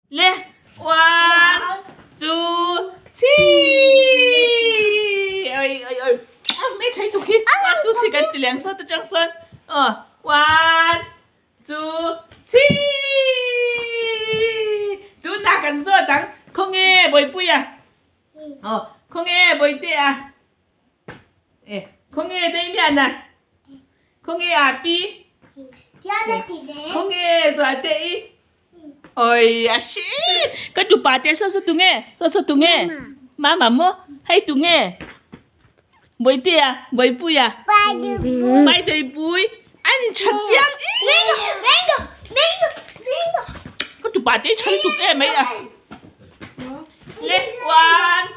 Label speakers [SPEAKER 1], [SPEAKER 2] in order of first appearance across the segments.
[SPEAKER 1] Le one two three oi oi oi a me thei tuk hi one two three kan ti leng sawn ta chang sawn aw one two three tunah kan zawt ang khawnge Bawipuia aw khawnge Bawitea e khawnge Daimiana khawnge Api khawnge Zualtei. Oi a hri ka tupa te saw saw tunge saw saw tunge mama maw hei tunge Bawitea Bawipuia Paidaipui an tha chiang ka tupa te tha lutuk em mai a le one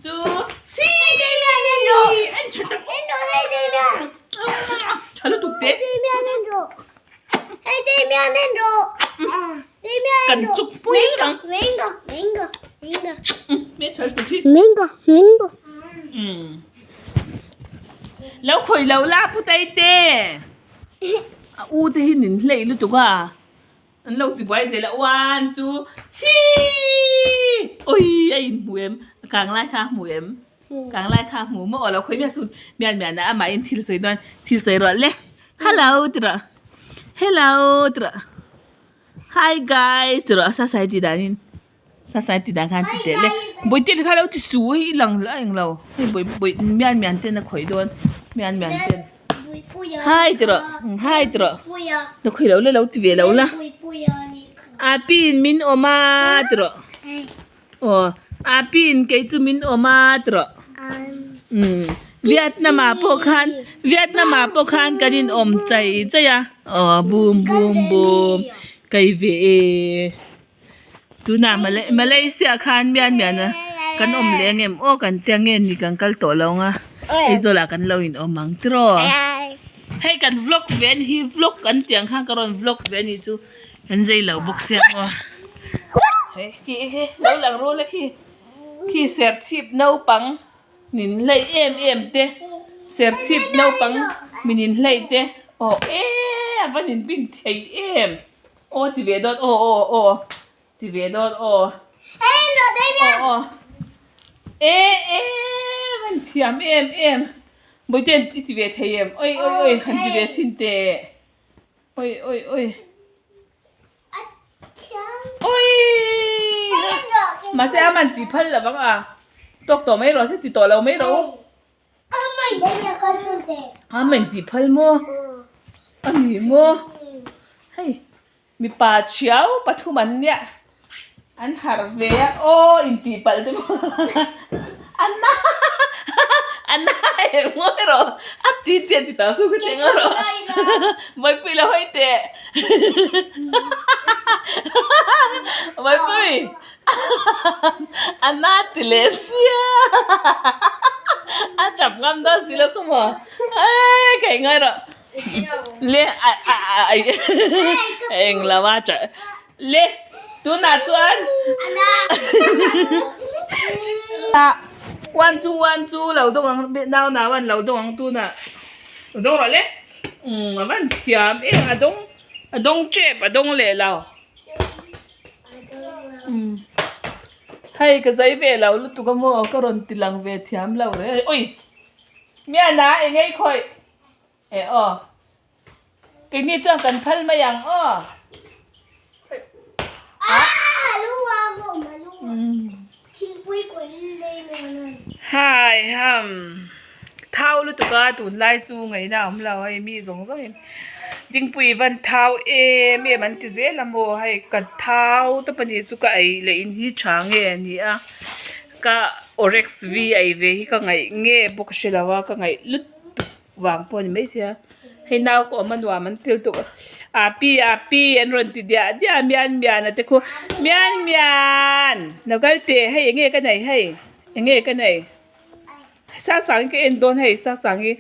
[SPEAKER 1] two three an tha tak tha lutuk te kan chuk pui ang me tha lutuk hi lo khawi lo la pu tai te a u te hi nin hlei lutuk a. An lo ti buai zel a, one two three ui a in hmu em a kang lai kha a hmu em kang lai kha a hmu maw aw lo khawi miah chu mian mian ah amah in thil sawi dawn thil sawi rawh le hello ti rawh hello ti rawh hi guys ti rawh sa sai ti dan in sa sai ti dan khan ti teh le bawihte kha lo ti su hi i lang a englo hei bawi bawi mian mian ten a khawih dawn mian mian ten. Hai ti rawh hai ti rawh la khawi lo la lo ti ve lo la a pin min awm a ti rawh aw a pin kei chu min awm a ti rawh umm Vietnam ah pawh khan Vietnam ah pawh khan kan in awm chai chai a aw bum bum bum kai ve e tunah Malaysia khan mian mian a kan awm leh ang em aw kan tia nge ni kan kal tawh lo ang a Aizawl ah kan lo in awm ang tiraw hei kan vlog ve a ni hi vlog kan tih ang khan ka rawn vlog ve a ni chu kan zei lo bawk sia maw hei khi khi lo lang rul a khi khi serchhip naupang min hlei em em te serchhip naupang min inhlei te aw e a va nin bin thei em. Aw ti ve dawn aw aw aw ti ve dawn aw aw aw e e van thiam em em Bawihte i ti ve thei em oi oi oi han ti ve chhin teh oi oi oi oi mahse a man tih phal lo vang a tawk tawh mai rawh se ti tawh lo mai rawh u. A men tih phal maw a ni maw hei mipa thiau pathum an nia an harh ve a aw intih palh te pawh a na a na em ngawi rawh a ti te ti ta su ka thleng rawh Bawihpui la hawi teh Bawihpui. A na ti leh sia a chap ngam dawn si lo kha maw eii ka ingai rawh le a a a eng lo a cha le tunah chuan one two one two lo dawng ang nau nau an lo dawng ang tunah lo dawng rawh le umm a van thiam em a dawng a dawng tep a dawng leh lo. Hei ka zai ve lo lutuk a maw ka rawn ti lang ve thiam lo re ui miana eng ei khawih eh aw keini chuan kan phal mai ang aw hai ham Thau lutuk a tunlai chu ngaihna a awm lo hei mi zawng zawng in dingpui van thau em em an ti zel a maw hei ka thau te pahnih chu ka ei leh in hi tha nge a ni a ka orex v ei ve hi ka ngaih nge bawk a hre lo a ka ngaih lutuk vang pawh a ni maithei a hei nau ka awm a nuam an ti lutuk a api api an rawn ti diah diah a mian mian a te khu mian mian lo kal teh hei enge ka nei hei enge ka nei. Sasang ka en dawn hei sasang hi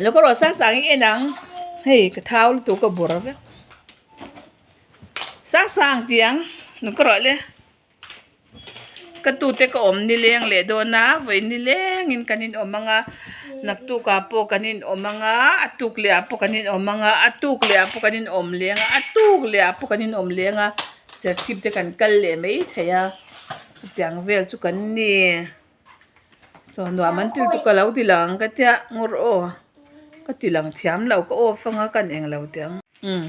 [SPEAKER 1] lo ka rawh sasang hi en ang hei ka thau lutuk ka bawrh vek sasang tih ang lo ka rawh le ka tute ka awm nileng leh dawn a vawi nileng in kan in awm ang a. Naktukah pawh kan inawm ang a, a tuk leh ah pawh kan inawm ang a, a tuk leh ah pawh kan inawm leh ang a, a tuk leh ah pawh kan inawm leh ang a, serchhip te kan kal leh maithei a, chutiang vel chu kan ni. Saw nuam an til chu ka lo ti lang ka tia ngawr aw ka ti lang thiam lo ka off anga kan eng lo teh ang umm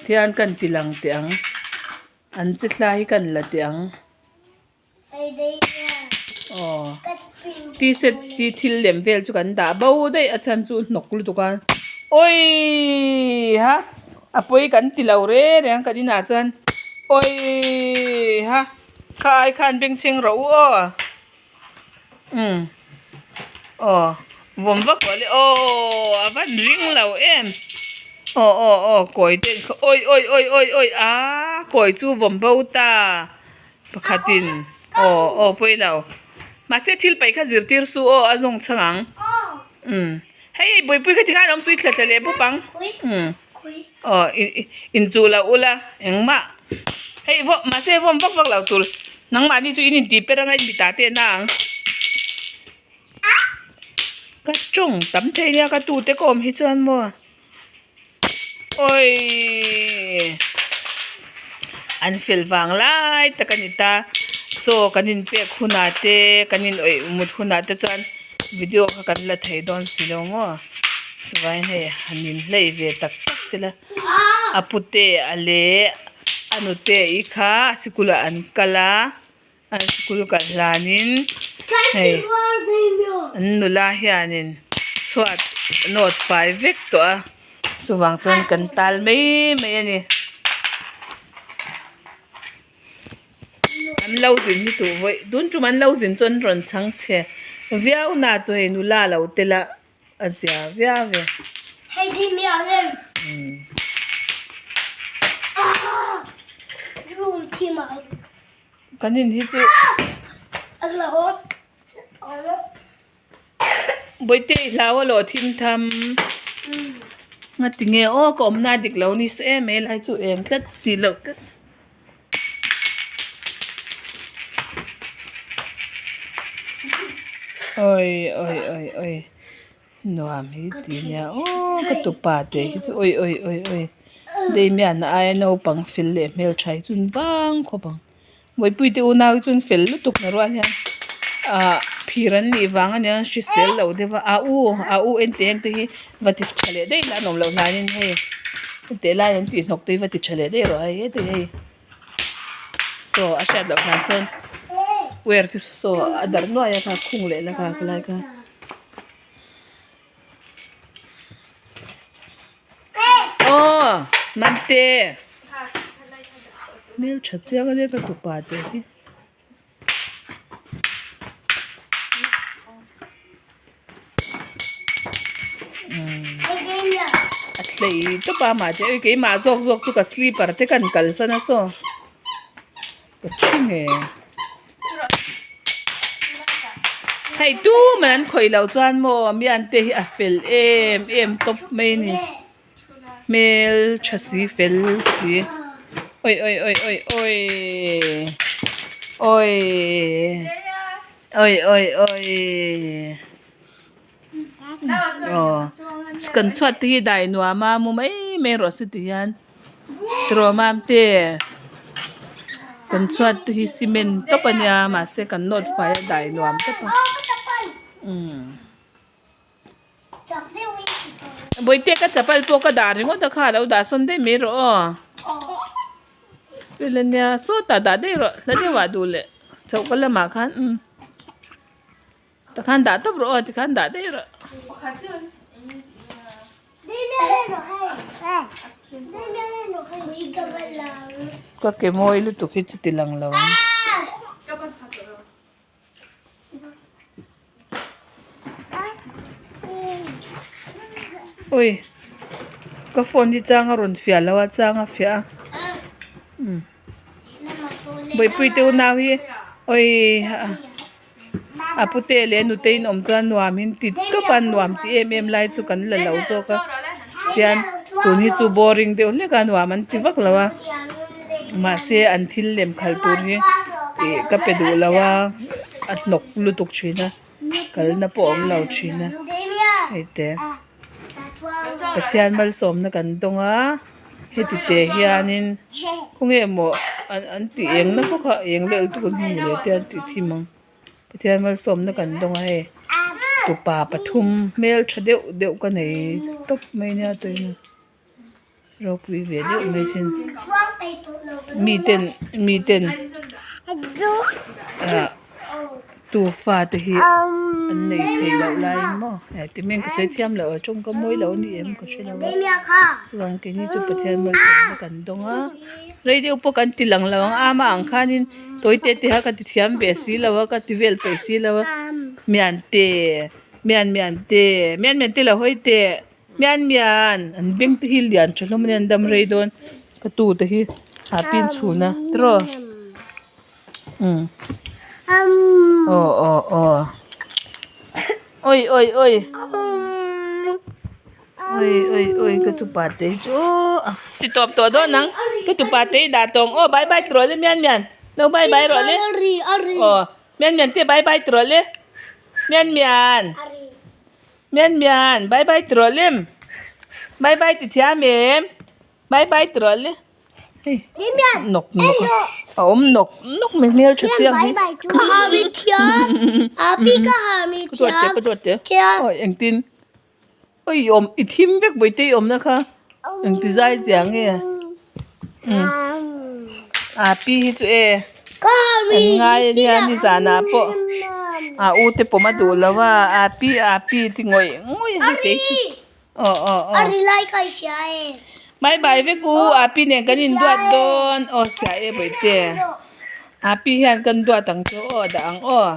[SPEAKER 1] thian kan ti lang teh ang an che thlai hi kan la teh ang aw t shirt te thil lem vel chu kan dah bo daih a chhan chu hnawk lutuk a awii ha a pawi kan ti lo reng reng a kan inah chuan awii ha. Kha ai khan bengchheng rawh u aw umm aw vawm vak vak le aw a van ring lo em aw aw aw kawi te awi awi awi awi awi aa kawi chu vawm bo ta pakhatin aw aw pawi lo mahse thil paih kha zirtir suh aw a zawng chhang ang umm hei buaipui kha tikhan a awm suih thla thla leh bawk ang umm. Aw inchuh loh ula engmah hei vawm mahse vawm vak vak loh tur nangmahni chu in intih per anga in mita te na ang ka tawng tam thei nia ka tute ka awm hi chuan maw awii an fel vang lai tak a ni ta chaw kan inpek hunah te kan in awih mut hunah te chuan video kha kan la thei dawn si lo maw. Chuvain hei han inhlei ve tak tak sela a pute a leh a nute i kha sikul ah an kal a an sikul kal hlanin hei an nula hianin chhuat nawt fai vek tawh a chuvang chuan kan tal mai mai a ni. An lo zin hi tuh vawi tun tum an lo zin chuan an rawn chhang chhe viau na chu hei nula lo tel a. A zia viau e.
[SPEAKER 2] Hei di mi ang em. Room thim ang.
[SPEAKER 1] Kan in hi chu. Bawihte i hlau a lawh thim tham. Ngati nge aw ka awmna dik lo ni se em e lai chu eng tlat chi loh tlat. Awi awi awi awi nuam hi ti nia aw ka tupa te hi chu awi awi awi awi Damian-a aia naupang fel leh hmeltha hi chu an vang khawp ang Mawipui te unau hi chu an fel lutuk na rual hian ah phir an nih vang ania an hrisel loh deuh a a u a u en teh ang te hi va ti tha leh daih la an awm loh hlanin hei heti lai an tih hnawk te hi va ti tha leh daih rawh hei heti hei saw a hriat loh hlan sawn wire te saw a darh nuai a kha khung leh la kha khalai kha. Aw Mamte hmeltha chiang ania ka tupa te hi. A hlei tawp a mahse hei keimah zawk zawk chu ka slipper te kan kalsan a saw ka thi nge hei tumah an khawih loh chuan maw miante hi a fel em em tawp mai a ni. Hmel tha si fel si awi awi awi awi awi awi awi awi awi aw kan chhuat te hi dai nuam a mu mai mai rawh se ti hian tiraw mam te kan chhuat te hi cement tawp a nia mahse kan nawt fai a dai nuam tawp a umm. Bawihte ka chapal pawh ka dah ringawt a kha lo dah sawn daih mai rawh aw fel ania sawtah dah daih rawh hla deuh ah duh leh chhoh ka lamah khan umm tikhan dah tawp rawh aw tikhan dah daih rawh. Ka ke mawi lutuk hi chu ti lang lo ang. Ui ka phone hi chang a rawn fiah lo a chang a fiah a umm buaipui te unau hi awi a pute leh a nute in awm chuan nuam in ti tawp a nuam ti em em lai chu kan la lo zawk a tian tun hi chu boring deuh hlek a nuam an ti vak lo a mahse an thil lem khalh tur hi ih ka pe duh lo a a hnawk lutuk thin a. Kalna pawh a awm lo thin a hei te Pathian malsawmna kan dawng a heti te hianin khawnge maw an tih engna pawh kha eng leh lutuk an hmu leh te an tih thim ang Pathian malsawmna kan dawng a hei tupa pathum hmeltha deuh deuh ka nei tawp mai nia tuiah. Ropui ve deuh mai sin miten miten ah tufa te hi an nei thei loh laiin maw eh ti mai ka sawi thiam loh a tawngkam mawi lo a ni em ka hre lo a chuan keini chu Pathian malsawmna kan dawng a rei deuh pawh kan ti lang lo ang a amah ang khanin tawi te te kha ka ti thiam ve si lo a ka ti vel peih si lo a mian te mian mian te mian mian te lo hawi teh. Mian mian an beng te hi lian tha hlawm a nia an dam rei dawn ka tu te hi a pin chhun a tiraw umm aw aw aw awi awi awi awi awi awi ka tupa te hi chu ti tawp tawh dawn ang ka tupa te hi dah tawh ang aw bye bye ti rawh le mian mian lo bye bye rawh le aw mian mian te bye bye ti rawh le mian mian. Mian mian, bye bye ti rawh lem. Bye bye ti thiam em. Bye bye ti rawh le. Hei, nawk nawk a, a awm nawk nawk mai hmel tha chiang hi.
[SPEAKER 2] Ka ha mi thiam, api ka ha mi
[SPEAKER 1] Ka duat teh,
[SPEAKER 2] thiam.
[SPEAKER 1] ka duat teh. Awi engtin. Oi i awm, i thim vek bawihte i awmna kha. Engti zai zia nge. Api hi chu e.
[SPEAKER 2] Ka ha mi
[SPEAKER 1] An ngai a nia nizanah pawh a u te pawm a duh lo a api api ti ngawih ngawih a hei kei chu aw aw aw
[SPEAKER 2] A ri lai ka i hria e.
[SPEAKER 1] Bye bye vek u api nen kan induat dawn aw sia e bawihte api hian kan duat ang chu aw dah ang aw.